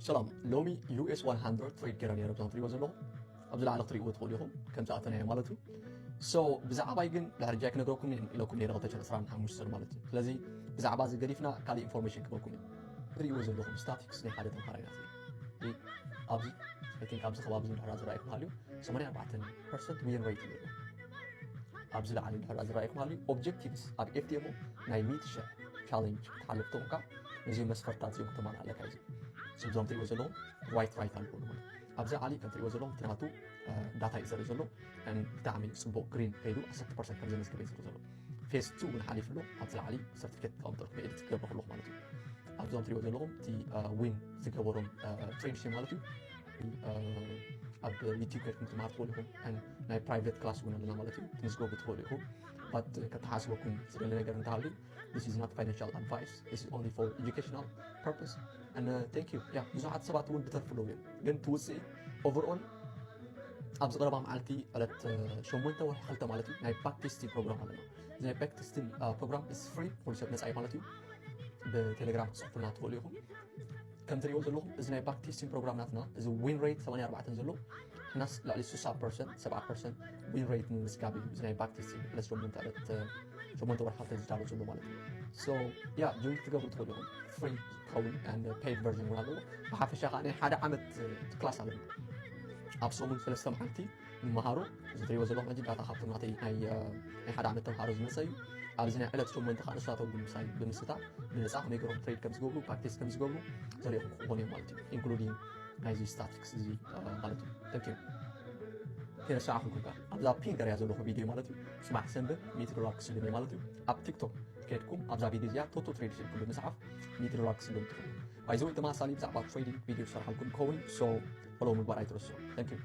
ሰላም፣ ሎሚ ዩ ኤስ ዋን ሃንድረድ ትሬድ ገይረ ነይረ። ብዛም ትሪእዎ ዘለኹም ኣብዚ ላዕሊ ክትሪእዎ ትኽእሉ ኢኹም፣ ከምዚ ኣተናዮ ማለት እዩ። So ብዛዕባይ ግን ድሕሪ ጃይ ክነግረኩም እየ ኢለኩም ነይረ፣ ክልተ ሽሕን ዕስራን ሓሙሽተን ማለት እዩ። ስለዚ ብዛዕባ እዚ ገዲፍና ካልእ ኢንፎርሜሽን ክበኩም እዩ። ትሪእዎ ዘለኹም ስታቲክስ ናይ ሓደ ተምሃራይ ናት ኣብዚ ኣብዚ ከባቢ እዚ ድሕራ ዝረኣይኩም ሃልዩ ሰማንያ ኣርባዕተ ፐርሰንት ዊን ሬት እዩ። ኣብዚ ላዕሊ ድሕራ ዝረኣይኩም ሃልዩ ኦብጀክቲቭስ ኣብ ኤፍቲኤም ናይ ሚእቲ ሽሕ ቻሌንጅ ክትሓልፍ ተኾንካ ነዚ መስፈርታት እዚኦም ክተማልእ ኣለካ እዩ። ስብዞም ትሪእዎ ዘለኹም ዋይት ራይት ኣለዎ ማለት ኣብዚ ዓሊ ከም ትሪእዎ ዘለኹም ትናቱ ዳታ እዩ ዘርኢ ዘሎ። ብጣዕሚ ፅቡቅ ግሪን ከይዱ ዓሰርተ ፐርሰንት ከም ዘመዝገበ እዩ ዘሎ። ፌስ ቱ እውን ሓሊፉ ኣሎ። ኣብዚ ዓሊ ሰርቲፊኬት ተቐምጠልኩም ኤዲት ክገብረ ከለኹ ማለት እዩ። ኣብዞም ትሪእዎ ዘለኹም እቲ ዊን ዝገበሮም ትሬድሽ ማለት እዩ። ኣብ ዩቲብ ከድኩም ትማር ትኽእሉ ኢኹም። ናይ ፕራይቬት ክላስ እውን ኣለና ማለት እዩ። ትምዝገቡ ትኽእሉ ኢኹም። ባት ከተሓስበኩም ዝደለ ነገር እንተሃልዩ this is not financial advice, this is only for educational purpose. And thank you. Yeah, ብዙሓት ሰባት እውን ብተርፊ ኣለዉ እዮም፣ ግን ትውፅኢ ኦቨርኦል ኣብዚ ቀረባ መዓልቲ ዕለት ሸሞንተ ወርሒ ክልተ ማለት እዩ ናይ ባክ ቴስቲንግ ፕሮግራም ኣለና። እዚ ናይ ባክ ቴስቲንግ ፕሮግራም is free፣ ኩሉ ሰብ ነፃ እዩ ማለት እዩ። ብቴሌግራም ክትፅሕፉና ትኽእሉ ኢኹም። ከም ትሪእዎ ዘለኹም እዚ ናይ ባክ ቴስቲንግ ፕሮግራም ናትና እዚ ዊን ሬት ሰማንያ ኣርባዕተ ዘሎ ሕናስ ልዕሊ ስሳ ፐርሰንት ሰብዓ ፐርሰንት ዊን ሬት ንምምዝጋብ እዩ። እዚ ናይ ባክ ቴስቲንግ ዕለት ሸሞንተ ዕለት ሸሞንተ ወርሒ ክልተ ዝዳሎ ዘሎ ማለት እዩ። So yeah, ጆይን ክትገብሩ ትኽእሉ ኢኹም። ፍሪ ክኸውን and ፔይድ ቨርዥን እውን ኣለዎ። ብሓፈሻ ከዓ ናይ ሓደ ዓመት ክላስ ኣለና። ኣብ ሰሙን ሰለስተ መዓልቲ ንመሃሮ። እዚ ትሪእዎ ዘለኹም ሕጂ ዳታ ካብቶም ናተይ ናይ ናይ ሓደ ዓመት ተምሃሮ ዝመፀ እዩ። ኣብዚ ናይ ዕለት ሸሞንተ ከዓ ንሳቶም ብምሳይ ብምስታ ብነፃ ከመይ ገሮም ትሬድ ከም ዝገብሩ ፕራክቲስ ከም ዝገብሩ ዘሪእኹም ክኾኑ እዮም ማለት እዩ። ኢንክሉዲንግ ናይዚ ስታቲክስ እዚ ማለት እዩ። Thank you። ከይረሳዕኹም ኩካ ኣብዛ ፒን ገርያ ዘለኹ ቪድዮ ማለት እዩ። ፅባሕ ሰንበት ሚእቲ ዶላር ክስልም እዩ ማለት እዩ። ኣብ ቲክቶክ ከድኩም ኣብዛ ቪድዮ እዚኣ ቶቶ ትሬድ ኢልኩም ብምፅሓፍ ሚእቲ ዶላር ክስልም ትኽእሉ። ባይዘወይ ተመሳሳሊ ብዛዕባ ትሬዲንግ ቪድዮ ክሰርሓልኩም ክኸውን። So ፎሎ ምግባር ኣይትረስዑ። Thank you።